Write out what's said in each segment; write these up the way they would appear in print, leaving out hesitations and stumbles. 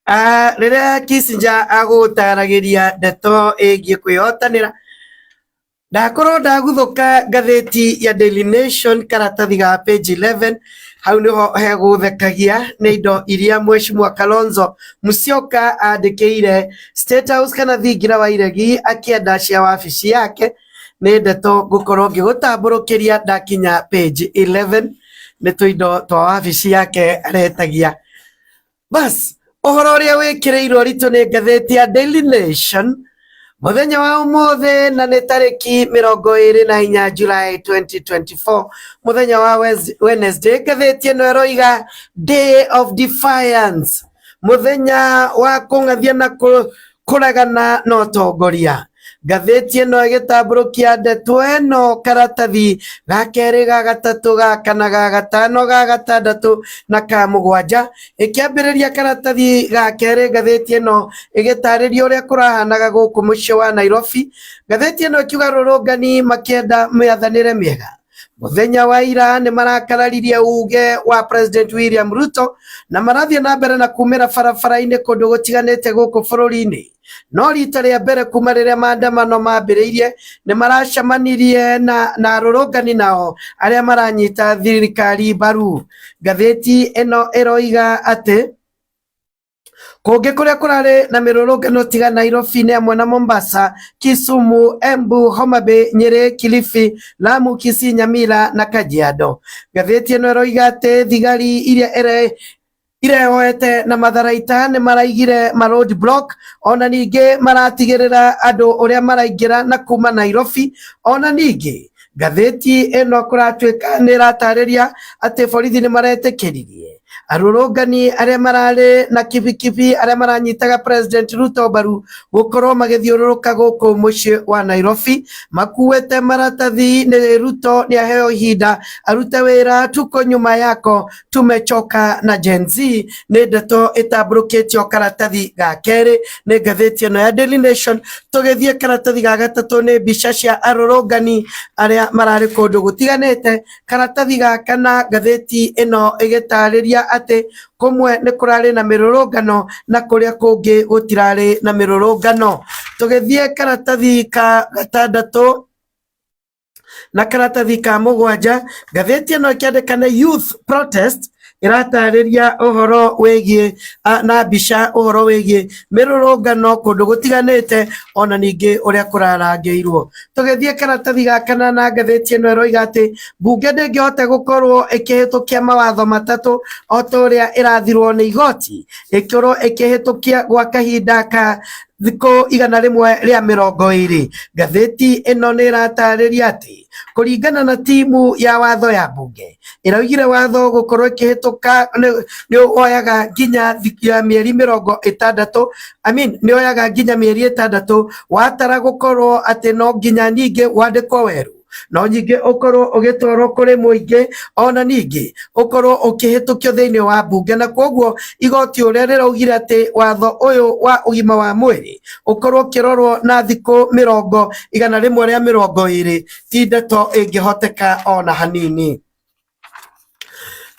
Rĩrĩa Kissinger agũtaragĩria ndeto ĩgiĩ kwĩhotanĩra, ndakorwo ndaguthũka ngathĩti ya Daily Nation karatathi ga page 11, hau niho hegũthekagia nĩ indo iria Mheshimiwa Kalonzo Musyoka andĩkĩire State House kana thingira wa iregi akĩenda cia wabici yake. Nĩ ndeto ngũkorwo ngĩgũtambũrũkĩria ndakinya page 11, nĩ tũindo twa wabici yake aretagia. Bas, ũhoro ũrĩa wĩkĩrĩirwo ritũ nĩ ngathĩti ya Daily Nation mũthenya wa ũmũthĩ, na nĩ tarĩki 24 July 2024, mũthenya wa Wednesday. Ngathĩti ĩno ĩroiga Day of Defiance, mũthenya wa kũng'athia na kũregana na ũtongoria. Ngathĩti ĩno ĩgĩtambũrũkia ndeto ĩno karatathi ga kerĩ, ga gatatũ, ga kana, ga gatano, ga gatandatũ na ka mũgwanja. Ĩkĩambĩrĩria karatathi ga kerĩ, ngathĩti ĩno ĩgĩtarĩria ũrĩa kũrahanaga gũkũ mũciĩ wa Nairobi. Ngathĩti ĩno ĩkiuga rũrũngani makĩenda mĩathanĩre mĩega mũthenya wa ira nĩ marakararirie uge wa President William Ruto na marathiĩ na mbere na kumĩra barabara-inĩ kũndũ gũtiganĩte gũkũ bũrũri-inĩ. No rita rĩa mbere kuma rĩrĩa maandamano mambĩrĩirie, nĩ maracemanirie na arũrũngani nao arĩa maranyita thirikari mbaru. Ngathĩti ĩno ĩroiga atĩ kũngĩ kũrĩa kũrarĩ na mĩrũrũngano tiga Nairobi nĩ hamwe na Mombasa, Kisumu, Embu, Homa Bay, Nyeri, Kilifi, Lamu, Kisii, Nyamira na Kajiado. Ngathĩti ĩno ĩroiga atĩ thigari iria irehoete na matharaita nĩ maraigire ma road block, ona ningĩ maratigĩrĩra andũ ũrĩa maraingĩra na kuma Nairobi. Ona ningĩ ngathĩti ĩno kũratuĩka nĩ ĩratarĩria atĩ borithi nĩ maretĩkĩririe arũrũngani arĩa mararĩ na kibikibi arĩa maranyitaga President Ruto mbaru gũkorwo magĩthiũrũrũka gũkũ mũciĩ wa Nairobi makuĩte maratathi nĩ Ruto nĩ aheo ihinda arute wĩra, tuko nyuma yako, tumechoka na Gen Z. Nĩ ndeto ĩtambũrũkĩtio karatathi ga kerĩ nĩ ngathĩti ĩno ya Daily Nation. Tũgĩthiĩ karatathi ga gatatũ, nĩ mbica cia arũrũngani arĩa mararĩ kũndũ gũtiganĩte. Karatathi ga kana, ngathĩti ĩno ĩgĩtarĩria atĩ kũmwe nĩ kũrarĩ na mĩrũrũngano na kũrĩa kũngĩ gũtirarĩ na mĩrũrũngano. Tũgĩthiĩ karatathi ka gatandatũ na karatathi ka mũgwanja, ngathĩti ĩno ĩkĩandĩka nĩ youth protest, ĩratarĩria ũhoro wĩgiĩ na mbica ũhoro wĩgiĩ mĩrũrũngano kũndũ gũtiganĩte, ona ningĩ ũrĩa kũrarangĩirwo. Tũgĩthiĩ karatathi ga kana na ngathĩti ĩno ĩroiga atĩ mbunge ndĩngĩhota gũkorwo ĩkĩhĩtũkia mawatho matatũ o ta ũrĩa ĩrathirwo nĩ igoti ĩkorwo ĩkĩhĩtũkia gwa kahinda ka thikũ 120. Ngathĩti ĩno nĩ ĩratarĩria atĩ kũringana na timu ya watho ya mbunge ĩraugire watho gũkorwo ĩkĩhĩtũka nĩ woyaga nginya ya mĩeri 60, I mean, nĩ oyaga nginya mĩeri 6 watara gũkorwo atĩ no nginya ningĩ wandĩkwo werũ, no ningĩ ũkorwo ũgĩtwarwo kũrĩ mũingĩ, ona ningĩ ũkorwo ũkĩhĩtũkio thĩinĩ wa mbunge. Na koguo igoti ũrĩa rĩraugire atĩ watho ũyũ wa ũgima wa mwĩrĩ ũkorwo ũkĩrorwo na thikũ 120 ti ndeto ĩngĩhoteka ona hanini.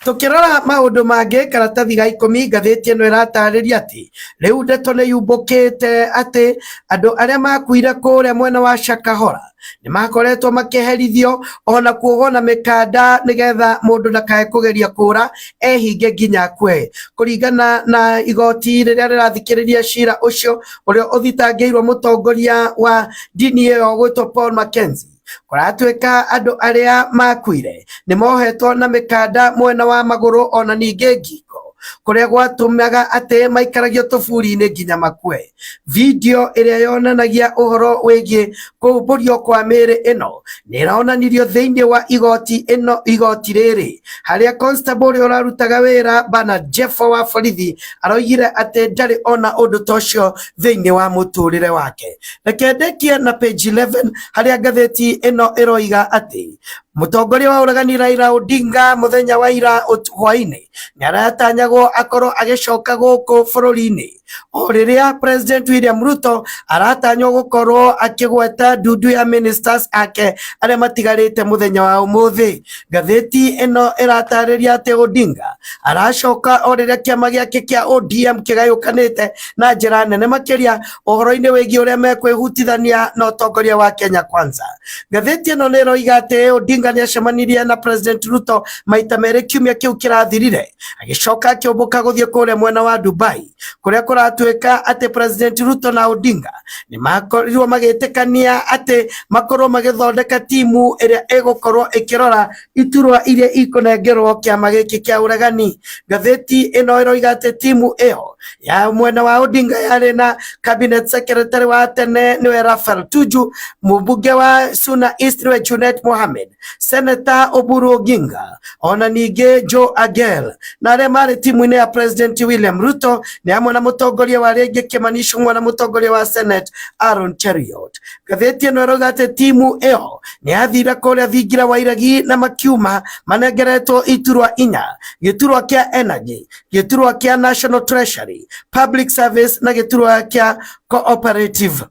Tukirora maundu mangĩ, karatathi ga 10, ngathĩti ĩno ĩratarĩria atĩ rĩu ndeto nĩ yumbũkĩte atĩ andũ arĩa makuire kũrĩa mwena wa Shakahola nĩ makoretwo makĩherithio ona kuohwo na mĩkanda nĩgetha mũndũ ndakae kũgeria kũra ehinge nginya akue. Kũringana na igoti rĩrĩa rĩrathikĩrĩria cira ũcio ũrĩa ũthitangĩirwo mũtongoria wa ndini ĩyo gwĩtwo Paul Mackenzie, kũratuĩka andũ arĩa makuire nĩ mohetwo na mĩkanda mwena wa magũrũ ona ningĩ ngingo, kũrĩa gwatũmaga atĩ maikaragio tũburi-inĩ nginya makue. Video ĩrĩa yonanagia ũhoro wĩgiĩ kũmbũrio kwa mĩĩrĩ ĩno nĩ ĩronanirio thĩinĩ wa igoti ĩno, igoti rĩrĩ harĩa constable ũrĩa ũrarutaga wĩra Bernard Jeffo wa borithi aroigire atĩ ndarĩ ona ũndũ ta ũcio thĩinĩ wa mũtũrĩre wake. Reke ndĩkie na page 11, harĩa ngathĩti ĩno ĩroiga atĩ Mũtongoria wa ũregani Raila Odinga mũthenya wa ira hwaĩ-inĩ nĩaratanyagwo akorwo agĩcoka gũkũ bũrũri-inĩ o rĩrĩa President William Ruto aratanywo gũkorwo akĩgweta ndundu ya ministers ake arĩa matigarĩte mũthenya wa ũmũthĩ. Ngathĩti ĩno ĩratarĩria atĩ Odinga aracoka o rĩrĩa kĩama gĩake kĩa ODM kĩgayũkanĩte na njĩra nene makĩria ũhoro-inĩ wĩgiĩ ũrĩa mekwĩhutithania na ũtongoria wa Kenya Kwanza. Ngathĩti ĩno nĩ ĩroiga atĩ Odinga nĩ acemanirie na President Ruto maita merĩ kiumia kĩu kĩrathirire, agĩcoka akĩũmbũka gũthiĩ kũrĩa mwena wa Dubai kũrĩa kũratuĩka atĩ President Ruto na Odinga nĩ makorirwo magĩtĩkania atĩ makorwo magĩthondeka timu ĩrĩa ĩgũkorwo ĩkĩrora iturwa iria ikũnengerwo kĩama gĩkĩ kĩa ũregani. Ngathĩti ĩno ĩroiga atĩ timu ĩyo ya mwena wa Odinga yarĩ na cabinet secretary wa tene nĩwe Raphael Tuju, mũmbunge wa Suna East nĩwe Junet Mohamed, Senator Oburu Oginga ona ningĩ Joe Agel, na arĩa marĩ timu-inĩ ya President William Ruto nĩ hamwe na mũtongoria wa rĩngĩ Kimani Ichung'wa na mũtongoria wa Senate Aaron Cheruiyot. Ngathĩti ĩno ĩrauga atĩ timu ĩyo nĩ yathire kũrĩa thingira wa iregi na makiuma manengeretwo iturwa inya, gĩturwa kĩa Energy, gĩturwa kĩa National Treasury, Public Service na gĩturwa kĩa Cooperative.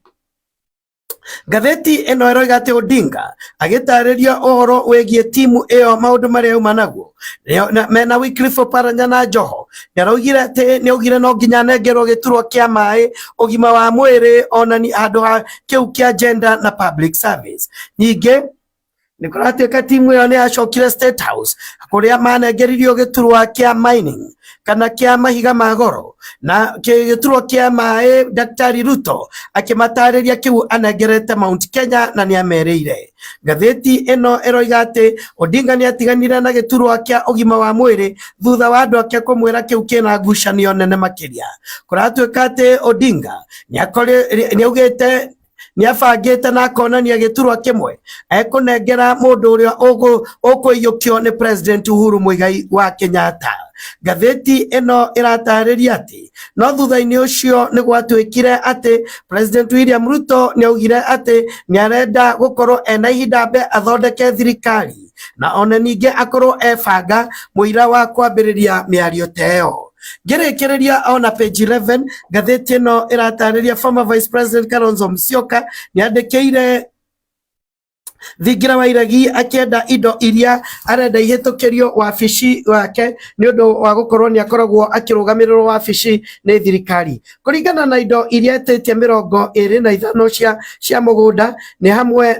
Ngathĩti ĩno ĩroiga atĩ Odinga agĩtarĩria ũhoro wĩgiĩ timu ĩyo maũndũ marĩa yauma naguo mena Wycliffe Oparanya na Joho, nĩaraugire atĩ nĩaugire no nginya anengerwo gĩturwa kĩa maĩ, ũgima wa mwĩrĩ ona handũ ha kĩu kĩa gender na public service. Ningĩ nĩ kũratuĩka timu ĩyo nĩ yacokire State House kũrĩa manengeririo gĩturwa kĩa mining kana kĩa mahiga ma goro na gĩturwa kĩa maĩ. Daktari Ruto akĩmatarĩria kĩu anengerete Mount Kenya na nĩ amerĩire. Ngathĩti ĩno ĩroiga atĩ Odinga nĩ atiganire na gĩturwa kĩa ũgima wa mwĩrĩ thutha wa andũ ake kũmwĩra kĩu kĩna ngucanio nene makĩria. Kũratuĩka atĩ Odinga nĩ augĩte nĩabangĩte na akonania gĩturwa kĩmwe ekũnengera mũndũ ũrĩa ũkũiyũkio nĩ President Uhuru Muigai wa Kenyatta. Ngathĩti ĩno ĩratarĩria atĩ no thutha-inĩ ũcio nĩ gwatuĩkire atĩ President William Ruto nĩ augire atĩ nĩ arenda gũkorwo ena ihinda mbe athondeke thirikari na ona ningĩ akorwo ebanga mũira wa kwambĩrĩria mĩario ta ĩyo. Ngĩrĩkĩrĩria ona page 11, ngathĩti ĩno ĩratarĩria former Vice President Kalonzo Musyoka nĩandĩkĩire thingira wa iregi akĩenda indo iria arenda ihĩtũkĩrio wabici wake nĩ ũndũ wa gũkorwo nĩ akoragwo akĩrũgamĩrĩrwo wabici nĩ thirikari. Kũringana na indo iria etĩtie 25 cia mũgũnda nĩ hamwe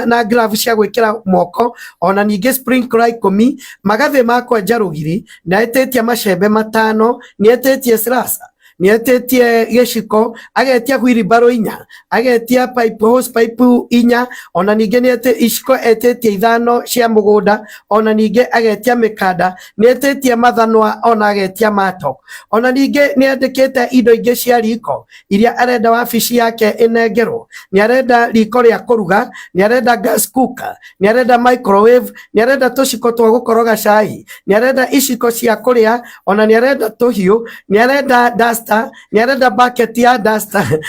na glove cia gwĩkĩra moko, ona ningĩ sprinkler 10, magathĩ ma kwenja rũgiri, nĩ etĩtie macembe 5, nĩ etĩtie slasher, nĩ etĩtie gĩciko, agetia wheelbarrow 4, agetia pipe hose pipe 4, ona ningĩ nĩ iciko etĩtie 5 cia mũgũnda, ona ningĩ agetia mĩkanda, nĩ etĩtie mathanwa, ona agetia matok, ona ningĩ nĩ andĩkĩte indo ingĩ cia riko iria arenda wabici yake ĩnengerwo. Nĩ arenda riko rĩa kũruga, nĩ arenda gas cooker, nĩ arenda microwave, nĩ arenda tũciko twa gũkoroga cai, nĩ arenda iciko cia kũrĩa, ona nĩ arenda tũhiũ, nĩ arenda duster, nĩ arenda bucket ya duster,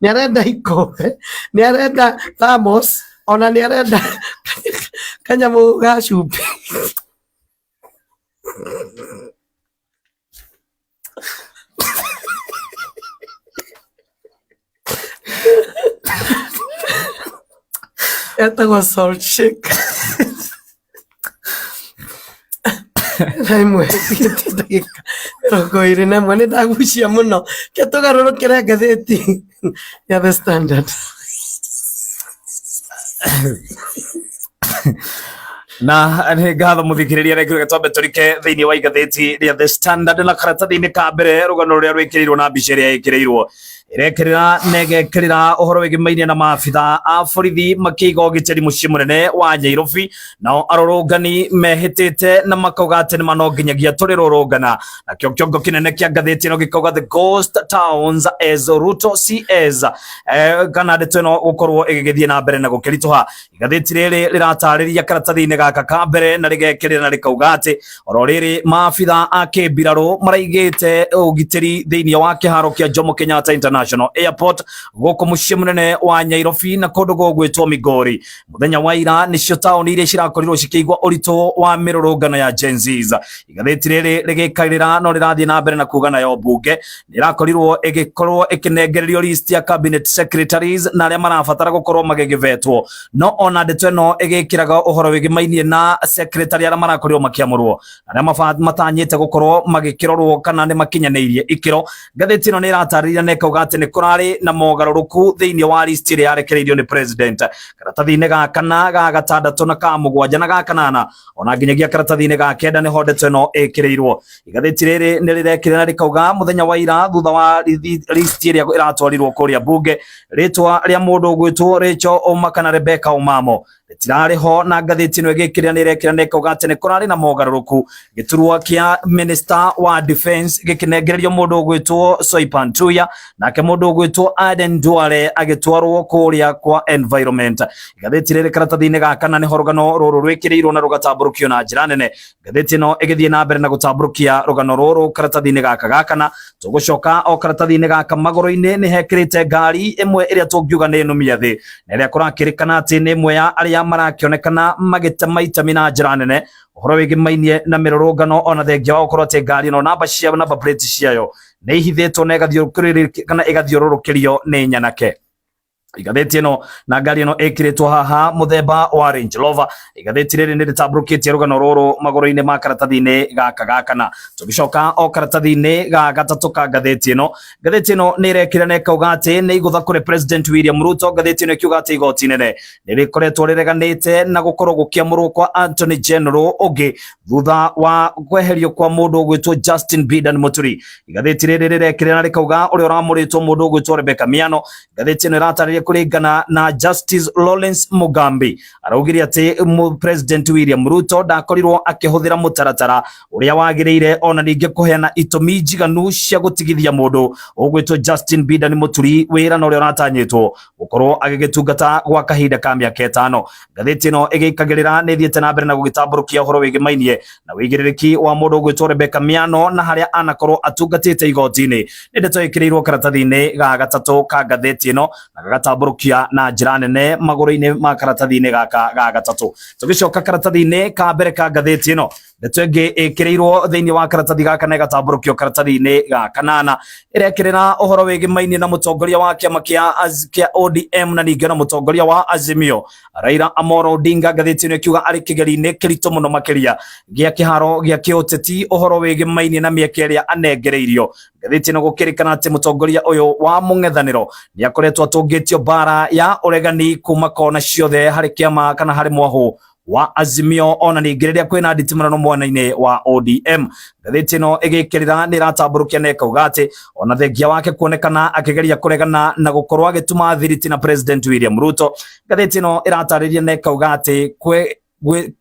nĩ arenda ikombe, nĩ arenda thermos, ona nĩ arenda kanyamũ ga cumbĩ. Etagwo salt shaker. Thaa ĩmwe ĩtigĩtie ndagĩka 21, nĩ ndagucia mũno, ke tũgarũrũkĩre ngathĩti ya The Standard. Na nĩ ngatho mũthikĩrĩria, reke twambe tũrike thĩinĩ wa igathĩti rĩa The Standard na karatathi-inĩ ka mbere rũgano rũrĩa rwĩkĩrĩirwo na mbica ĩrĩa ĩkĩrĩirwo ĩrekĩrĩra na ĩgekĩrĩra ũhoro wĩgĩmainie na maabitha a borithi makĩiga ũgitĩri mũciĩ mũnene wa Nyairobi, nao arũrũngani mehĩtĩte na makauga atĩ nĩ no nginyagia tũrĩrũrũngana. Nakĩo kĩongo kĩnene kĩa ngathĩti ĩno gĩkauga "The Ghost Towns as Ruto CS", kana ndeto ĩno gũkorwo ĩgĩgĩthiĩ na mbere na gũkĩritũha. Igathĩti rĩrĩ rĩratarĩria karatathi-inĩ gaka ka mbere na rĩgekĩrĩra na rĩkauga atĩ oro rĩrĩ maabitha a kĩmbirarũ maraigĩte ũgitĩri thĩinĩ wa kĩharo kĩa Jomo Kenyatta International. International Airport gũkũ mũciĩ mũnene wa Nyairobi na kũndũ gũgwĩtwo Migori. Mũthenya wa ira nĩcio taũni iria cirakorirwo cikĩigua ũritũ wa mĩrũrũngano ya Gen Zs. Igathĩti rĩrĩ rĩgĩkarĩra no rĩrathiĩ na mbere na kuga nayo mbunge nĩ ĩrakorirwo ĩgĩkorwo ĩkĩnengererio list ya cabinet secretaries na arĩa marabatara gũkorwo magĩgĩvetwo. No ona ndeto ĩno ĩgĩkĩraga ũhoro wĩgĩmainie na secretary arĩa marakorirwo makĩamũrwo, arĩa matanyĩte gũkorwo magĩkĩrorwo kana nĩ makinyanĩirie ikĩro. Ngathĩti ĩno nĩ ĩratarĩria na ĩkauga atĩ nĩ kũrarĩ na mogarũrũku thĩinĩ wa list ĩrĩa yarekereirio nĩ president. Karatathi-inĩ ga kana, ga gatandatũ na ka mũgwanja na ga kanana ona nginyagia karatathi-inĩ ga kenda nĩho ndeto ĩno ĩkĩrĩirwo. Igathĩti rĩrĩ nĩ rĩrekĩrĩra rĩkauga mũthenya wa ira thutha wa list ĩrĩa ĩratwarirwo kũrĩa mbunge, rĩtwa rĩa mũndũ ũgwĩtwo Rachel Ouma kana Rebecca Omamo rĩtirarĩ ho, na ngathĩti ĩno ĩgĩkĩrĩra nĩ ĩrekĩra na ĩkauga atĩ nĩ kũrarĩ na mogarũrũku. Gĩturwa kĩa minister wa defense gĩkĩnengererio mũndũ ũgwĩtwo Soipan Tuya, nake mũndũ ũgwĩtwo Aden Duale agĩtwarwo kũrĩa kwa environment. Igathĩti rĩrĩ karatathi-inĩ ga kana nĩho rũgano rũrũ rwĩkĩrĩirwo na rũgatambũrũkio na njĩra nene. Ngathĩti ĩno ĩgĩthiĩ na mbere na gũtambũrũkia rũgano rũrũ karatathi-inĩ gaka ga kana. Tũgũcoka o karatathi-inĩ gaka magũrũ-inĩ nĩ hekĩrĩte ngari ĩmwe ĩrĩa tũngiuga nĩ nũmia thĩ, na ĩrĩa kũrakĩrĩkana atĩ nĩ ĩmwe ya arĩa marakĩonekana magĩtema itemi na njĩra nene ũhoro wĩgĩmainie na mĩrũrũngano, ona thengia wa gũkorwo atĩ ngari ĩno namba cia namba plate ciayo nĩ ihithĩtwo na ĩgathiũrũrũkĩrio nĩ nyanake. Igathĩti ĩno na ngari ĩno ĩkĩrĩtwo haha mũthemba wa Range Rover. Igathĩti rĩrĩ nĩ rĩtambũrũkĩtie rũgano rũrũ magũrũ-inĩ ma karatathi-inĩ gaka ga kana. Tũgĩcoka o karatathi-inĩ ga gatatũ ka ngathĩti ĩno, ngathĩti ĩno nĩ ĩrekĩra na ĩkauga atĩ nĩ igũtha kũrĩ President William Ruto. Ngathĩti ĩno ĩkiuga atĩ igoti inene nĩ rĩkoretwo rĩreganĩte na gũkorwo gũkĩamũrwo kwa Attorney General ũngĩ thutha wa kweherio kwa mũndũ ũgwĩtwo Justin Bidan Muturi. Igathĩti rĩrĩ rĩrekĩra na rĩkauga ũrĩa ũramũrĩtwo mũndũ ũgwĩtwo Rebecca Miano. Ngathĩti ĩno ĩratarĩria kũringana na Justice Lawrence Mugambi araugire atĩ President William Ruto ndakorirwo akĩhũthĩra mũtaratara ũrĩa wagĩrĩire ona ningĩ kũheana itũmi njiganu cia gũtigithia mũndũ ũgwĩtwo Justin Bidan Muturi wĩra na ũrĩa ũratanyĩtwo gũkorwo agĩgĩtungata gwa kahinda ka mĩaka 5. Ngathĩti ĩno ĩgĩkagĩrĩra nĩ ĩthiĩte na mbere na gũgĩtambũrũkia ũhoro wĩgĩmainie na wĩigĩrĩrĩki wa mũndũ ũgwĩtwo Rebecca Miano na harĩa anakorwo atungatĩte igoti-inĩ. Nĩ ndeto ĩkĩrĩirwo karatathi-inĩ ga gatatũ ka ngathĩti ĩno na gagatambũrũkia na njĩra nene magũrũ-inĩ ma karatathi-inĩ gaka ga gatatũ. Tũgĩcoka karatathi-inĩ ka mbere ka ngathĩti ĩno, ndeto ĩngĩ ĩkĩrĩirwo thĩinĩ wa karatathi gaka na ĩgatambũrũkio karatathi-inĩ ga kanana ĩrekĩrĩra ũhoro wĩgĩmainie na mũtongoria wa kĩama kĩa ODM na ningĩ na mũtongoria wa Azimio Raila Amolo Odinga. Ngathĩti ĩno ĩkiuga arĩ kĩgeri-inĩ kĩritũ mũno makĩria gĩa kĩharo gĩa kĩũteti ũhoro wĩgĩmainie na mĩeke ĩrĩa anengereirio. Ngathĩti ĩno gũkĩrĩkana atĩ mũtongoria ũyũ wa mũng'ethanĩro nĩ akoretwo atũngĩtio mbara ya ũregani kuma kona ciothe harĩ kĩama kana harĩ mwahũ wa Azimio ona ningĩ rĩrĩa kwĩna nditimũrano mwena-inĩ wa ODM. Ngathĩti ĩno ĩgĩkĩrĩra nĩ ĩratambũrũkia na ĩkauga atĩ ona thengia wake kuonekana akĩgeria kũregana na gũkorwo agĩtuma thiriti na President William Ruto. Ngathĩti ĩno ĩratarĩria na ĩkauga atĩ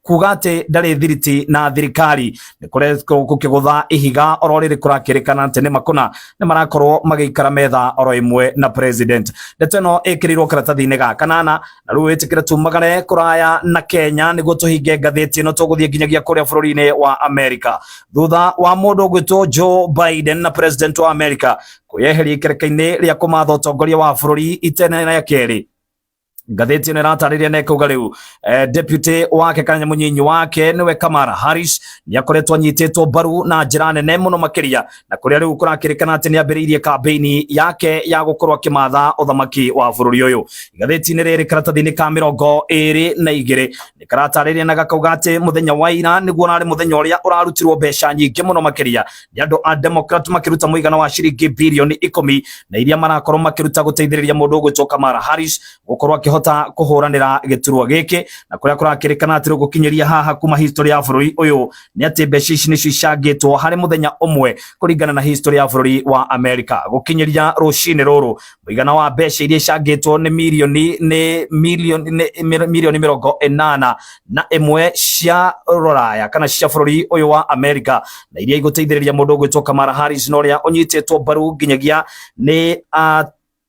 kuga atĩ ndarĩ thiriti na thirikari nĩ kũrekwo gũkĩgũtha ihiga oro rĩrĩ kũrakĩrĩkana atĩ nĩ makũna nĩ marakorwo magĩikara metha oro ĩmwe na president. Ndeto ĩno ĩkĩrĩirwo karatathi-inĩ ga kanana. Na rĩu wĩtĩkĩre tumagare kũraya na Kenya nĩguo tũhinge ngathĩti ĩno tũgũthiĩ nginyagia kũrĩa bũrũri-inĩ wa Amerika thutha wa mũndũ ũgwĩtwo Joe Biden na president wa Amerika kwĩyeheria ikereka-inĩ rĩa kũmatha ũtongoria wa bũrũri itena rĩa kerĩ. Ngathĩti ĩno ĩratarĩria na ĩkauga rĩu deputy wake kana mũnyinyi wake nĩwe Kamala Harris nĩ akoretwo anyitĩtwo mbaru na njĩra nene mũno makĩria, na kũrĩa rĩu kũrakĩrĩkana atĩ nĩ ambĩrĩirie kambĩini yake ya gũkorwo akĩmatha ũthamaki wa bũrũri ũyũ. Igathĩti-inĩ rĩrĩ karatathi-inĩ ka 22 nĩ karatarĩria na gakauga atĩ mũthenya wa ira nĩguo ũrarĩ mũthenya ũrĩa ũrarutirwo mbeca nyingĩ mũno makĩria nĩ andũ a Democrat makĩruta mũigana wa ciringi birioni 10 na iria marakorwo makĩruta gũteithĩrĩria mũndũ ũgwĩtwo Kamala Harris gũkorwo akĩhota kũhũranĩra gĩturwa gĩkĩ, na kũrĩa kũrakĩrĩkana atĩ rĩu gũkinyĩria haha kuma history ya bũrũri ũyũ nĩ atĩ mbeca ici nĩcio icangĩtwo harĩ mũthenya ũmwe kũringana na history ya bũrũri wa America. Gũkinyĩria rũcinĩ rũrũ mũigana wa mbeca iria icangĩtwo nĩ mirioni nĩ milioni nĩ mirioni 81 cia rũraya kana cia bũrũri ũyũ wa America, na iria igũteithĩrĩria mũndũ ũgwĩtwo Kamala Harris na ũrĩa ũnyitĩtwo mbaru nginyagia nĩ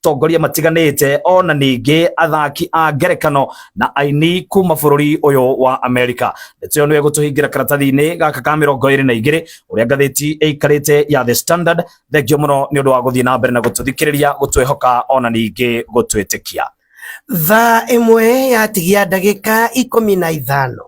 Atongoria matiganĩte ona ningĩ athaki a ngerekano na aini kuma bũrũri ũyũ wa Amerika. Ndeto ĩyo nĩyo ĩgũtũhingĩra karatathi-inĩ gaka ka 22 ũrĩa ngathĩti ĩikarĩte ya The Standard. Thengio mũno nĩ ũndũ wa gũthiĩ na mbere na gũtũthikĩrĩria, gũtwĩhoka ona ningĩ gũtwĩtĩkia. Thaa 1 yatigia ndagĩka 15.